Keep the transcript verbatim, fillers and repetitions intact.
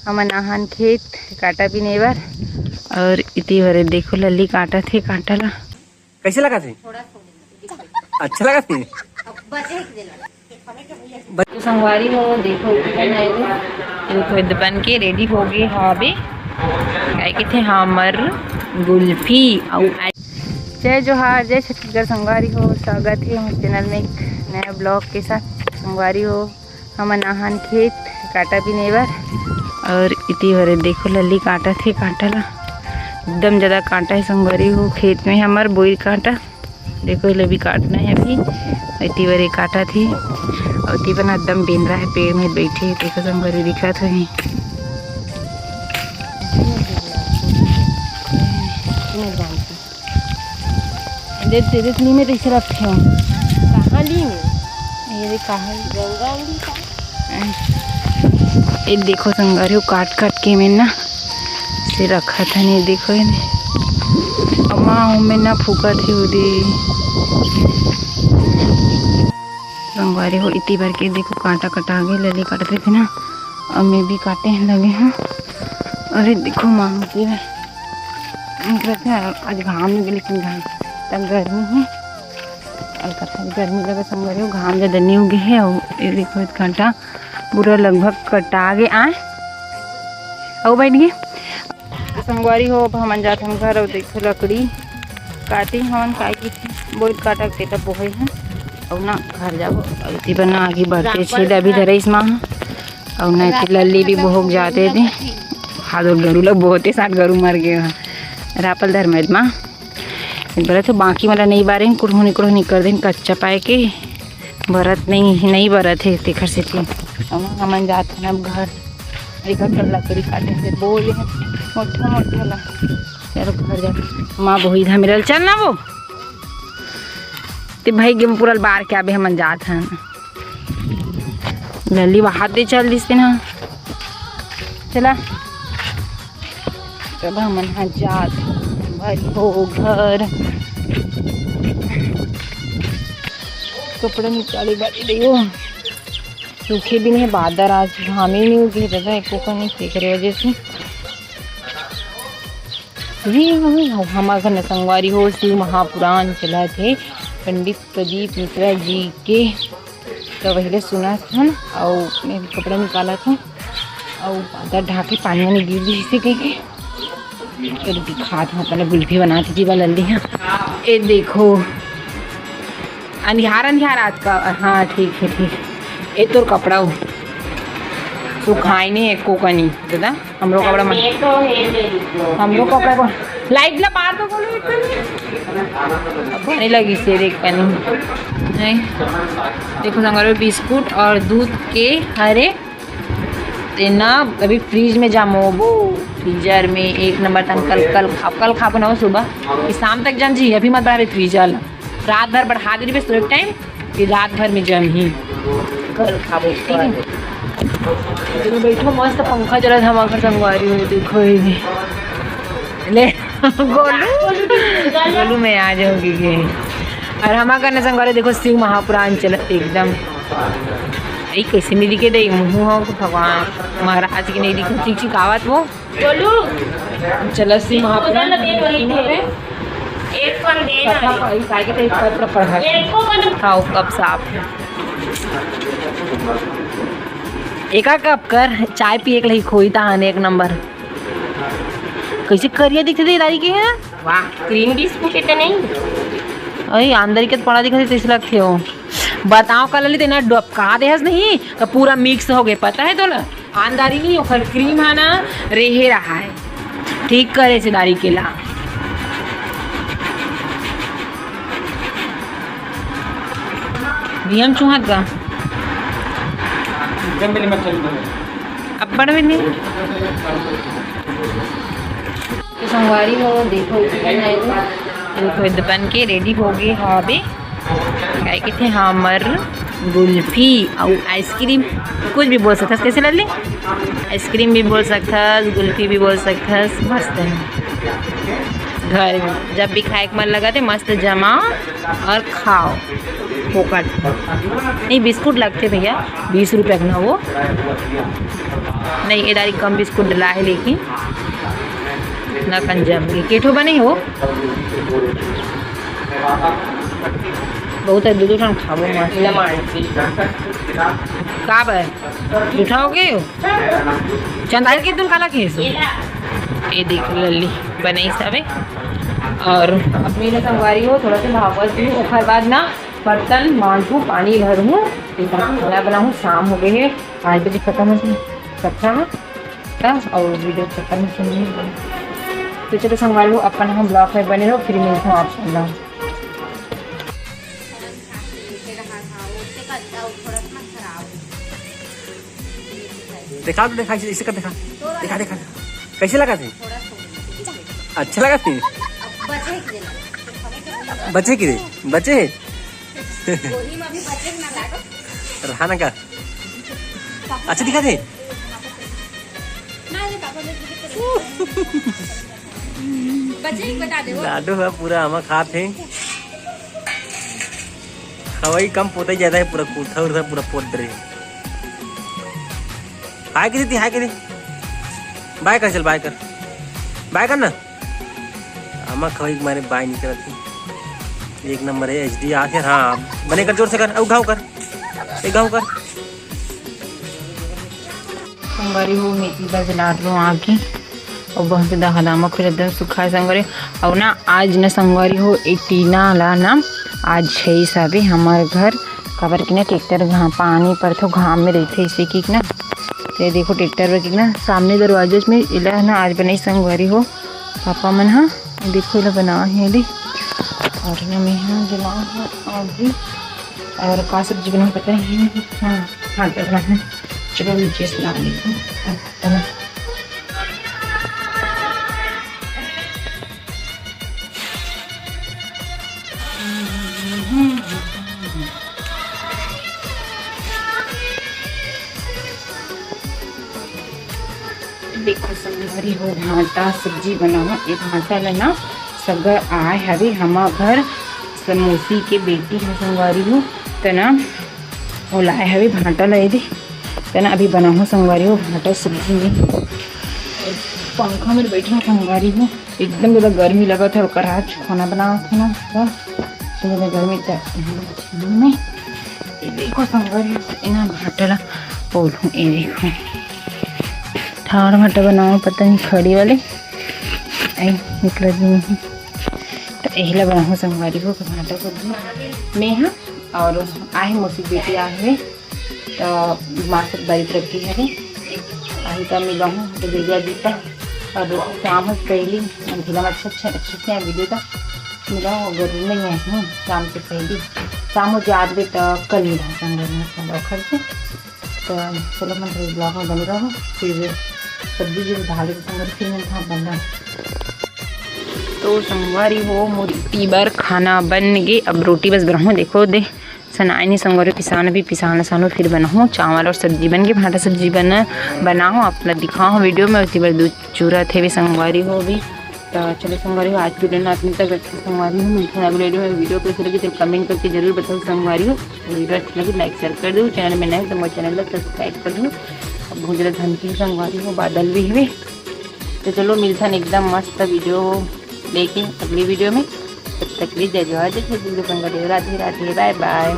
हमन आहन खेत कांटा बिने बर। और इति बरे देखो, लल्ली कांटा थे कांटा ला। कैसे लगा थे? अच्छा लगा थे। तो संगवारी हो, देखो, इतना नहीं, देखो, इधर बन के रेडी हो गए हावे। काय कथे, हमर गुल्फी अउ आइस-, जय जोहार, जय छत्तीसगढ़ संगवारी हो, स्वागत है हमारे चैनल में एक नया ब्लॉग के साथ। संगवारी हो, हमन आहन खेत कांटा बिने बर। और इति बरे देखो, लल्ली कांटा थे कांटा ला, एकदम ज्यादा कांटा है संगवारी हो खेत में, हमर बोइर कांटा। देखो, एला भी काटना है अभी। इति बरे कांटा थे, और इति बना एकदम बेंदरा है, पेड़ में बैठे। देखो, संगवारी दिखत होही। दे, दे, दे, नी में तो इसे रखे हो। कहाँ ली में? ये दे, कहाँ ली? गंगा उड़ी का? ए देखो संगवारी हो, काट काट के में ना से रखा था, नहीं देखो ये नहीं। अम्मा, में ना फूका थे उदी। संगवारी हो, इति बरे के देखो, कांटा कटा गए, लल्ली काटते थे ना, और में भी काटे हैं लगे हैं। अरे देखो, मांग के निकलते हैं, आज घाम नहीं, लेकिन घाम तक गर्मी है। अलकत्था गर्मी लगे संगवारी हो, घाम ज्यादा नहीं हो गए है। और ये देखो, एक घंटा पूरा लगभग कटा गए आए। अउ बैठ गए। तो संगवारी हो, अब हमन जात हन घर। और देखो, लकड़ी काटे हवन, काय की बोइर कांटा के तेला बोहे हैं। और ना घर जाबो, और इति बना आगे बढ़ते छेद अभी धरे इस माँ। और ना कि लल्ली भी बोहक जाते थे। हाथ और गरु लोग बहुत ही साथ गरु मर गए हैं। रापल धर्मेद माँ। एक बार तो बाकी वाला नहीं बारे, कुड़हुनी कुड़हुनी कर देन, कच्चा पाए के बरत नहीं, नहीं बरत है, तेखर सेती। अब हमन जात हन अब घर। एक घर लकड़ी काटे से बोल मोटा मोटा ला। चलो घर जा। माँ बोही धा मेरा चल ना वो। ते भाई गेम पूरा बार के आबे हमन जात हन। लल्ली वहां दे चल दिस ना। चला। तब हमन ह जात भाई हो घर। कपड़ा निकाले बारी रही हो। सूखे भी नहीं, बादर आज घामे नहीं उगे दादा, एको का नहीं, तेकर वजह से। ये हमारे घर न संगवारी हो, शिव महापुराण चलत हे पंडित प्रदीप मिश्रा जी के। तो पहले सुनत हन, अउ मैं भी कपड़ा निकालत हूँ, अउ बादर ढाके पानी वानी गिर रही से कह के। फिर दिखात हूँ, पहले गुल्फी बनाती जी, बा लल्ली हाँ। ए देखो, अंधियार अंधियार आज का, हाँ ठीक है, ठीक। ए तोर कपड़ा हो, सुखाई नहीं एको कनी दादा। हमरो कपड़ा मन, हमरो कपड़ा को लाइट ला पार तो बोलो एक कनी। अब बने लगी से देख कनी। नहीं, देखो संगवारी, बिस्कुट और दूध के हरे तेना अभी फ्रिज में जमोबो, फ्रीजर में एक नंबर तन कल, कल खाब, कल खाबो ना हो सुबह, कि शाम तक जम जी, अभी मत बढ़ावे फ्रीजर ला। रात भर बढ़ा दे रही बस एक टाइम, कि रात भर में जम ही। कल खाबो, ठीक है। तो बैठो, मस्त पंखा चलत, हम आकर संगवारी हो, देखो ये। ले, गोलू, गोलू मैं आ जाऊंगी ये। और हम आकर ने संगवारी देखो, शिव महापुराण चलत एकदम। ए, कैसे नहीं दिखे दे, मुँह हो तो भगवान महाराज की नहीं दिखे, चिक चिक आवत वो। बोलू। चलो, सिंह उधर ना दे दो, एक ठो। एक कन दे ना। कथा पढ़ी, काय के तो एक पत्र पढ़ा। एको कन। खाओ, कप साफ। एका कप कर चाय पिए के लही खोई तहान एक नंबर। कैसे करिया दिखते दाई के हैं? वाह, क्रीम बिस्कुट है तो नहीं? अरे, अंदर के तो पड़ा दिखते, तैसे लगते हो। बताओ, कल ली तेना डबका देहस नहीं, तो पूरा मिक्स हो गए, पता है तोला? आंधारी नहीं, ओकर क्रीम है ना, रेहे रहा है, ठीक करे से दारी के ला। नियम चुहात बा। एकदम मेरे मत चल। अब्बड़ में नहीं। तो संगवारी हो, देखो, इतना नहीं हुआ। देखो, इधर बन के रेडी हो गए हवे। काय कथे, हमर गुल्फी अउ आइसक्रीम, कुछ भी बोल सकथस। कैसे लल्ली? आइसक्रीम भी बोल सकथस, गुल्फी भी बोल सकथस। मस्त है। घर जब भी खाए के मन लगा थे, मस्त जमाओ और खाओ। फोकट। नहीं, बिस्कुट लगथे भैया, बीस रुपया के ना वो। नहीं, ये डारी कम बिस्कुट डला है, लेकिन ना कंजम के केठो बने हो। बहुत है, दो दो ठन खाबो मस्त। का बे? जूठा हो गए हो? चंदा के तुम काला खेस? ये देख लल्ली बनाई सबे। और अपनी ना संगवारी हो, थोड़ा सा भागवत हूँ, ओकर बाद ना बर्तन मांजू, पानी भरू, खाना बनाऊ, शाम हो गए है, पाँच बजे खत्म हो सकता है। तब और वीडियो खत्म हो। तो चलो संगवारी हो, अपन हम ब्लॉग में बने रहो, फिर मिलते हैं आप संग। देखा तो देखा, इसे कर देखा, देखा देखा, कैसे लगा थे? अच्छा लगा थे? बचे कि रे, बचे? रहा ना का? अच्छा दिखा थे। बता दे वो। लाडो है पूरा आमा खात है। खवई कम पोता ही जाता है, पूरा कुर्ता उर्ता पूरा पोत रहे। हाय कर दी, हाय कर दी। बाय कर, चल बाय कर, बाय कर ना। आमा खवई के मारे बाय नहीं करत है। एक नंबर है एचडी आके। हाँ, बने कर, जोर से कर, अउ घाव कर, एक घाव कर। संगवारी हो, मेथी ला जलात रहो आके, और बहुत ज्यादा हदामक हो जाता है सुखा संगवारी। और ना आज ना संगवारी हो, ए टीना ला ना आज छई साबे हमार घर, काबर कि ना ट्रैक्टर घा-, पानी परथे घाम में रहिथे, इसे कि ना। ये देखो ट्रैक्टर बर कि ना सामने दरवाजे में इला ना आज बनाई संगवारी हो पापा मन हा। देखो इला बना है दे। और ना मैं हा जला है अभी। और का सब्जी बनाऊँ पता नहीं। हाँ, हाँ, डरना है। चलो नीचे से ला लेती हूँ। देखो संगवारी हो, भांटा सब्जी बनावा। ए भांटा ल ना सगा आए हवे हमर घर, समोसी के बेटी ह संगवारी हो, त ना ओ लाए हवे भांटा ल। ए दे, त ना अभी बनाहूँ संगवारी हो भांटा सब्जी में। पंखा में बैठना संगवारी हो, एकदम ज्यादा गर्मी लगत है, ओकर आज खाना बनावत है ना, त ज्यादा गर्मी त में। ये देखो संगवारी, इना भांटा ला पोलूं, ये देखो ठाड़ भांटा बनाओ, पता नहीं खड़ी वाले आई निकल गई। तो यही ला बनाओ संगवारी हो भांटा सब्जी में हा। और आहे मौसी बेटी आहे, तो माँ से बारी तरफ की है, अभी तो मिला हूँ तो दे दिया जूता। और शाम हो पहली अंधेला में अच्छा अच्छा अच्छे से वीडियो का मिला हूँ, जरूर नहीं है हूँ शाम से पहली। शाम हो जात बे तो कल मिला हूँ संगवारी में संग रखल से। तो चलो मन थोड़ी ब्लॉग में बने रहो, फिर सब्जी जो ढाले के संग फिर मिलता हूँ बंदा। तो संगवारी हो, मोर टीबर खाना बन गे। अब रोटी बस बनाऊँ, देखो दे सनाए नहीं संगवारी, पिसान भी पिसान सानो फिर बनाहूँ। चावल और सब्जी बन के भांटा सब्जी बना बनाओ, अपना दिखाओ वीडियो में। उसी बार दूध चूरा थे भी संगवारी हो भी। तो चलो संगवारी हो, आज वीडियो ना अपने तक रखते संगवारी हो, मिलते हैं अगले वीडियो में। वीडियो कैसे लगी तो कमेंट करके जरूर बताओ संगवारी हो। वीडियो अच्छा लगे लाइक शेयर कर दो, चैनल में नए तो मोर चैनल को सब्सक्राइब कर दो। अब बहुत ज़्यादा धमकी संगवारी हो, बादल भी हुए। तो चलो मिलते हैं एकदम मस्त वीडियो लेके अगली वीडियो में। तब तक के लिए जय जोहार, जय छत्तीसगढ़ संगवारी हो, राधे राधे, बाय बाय।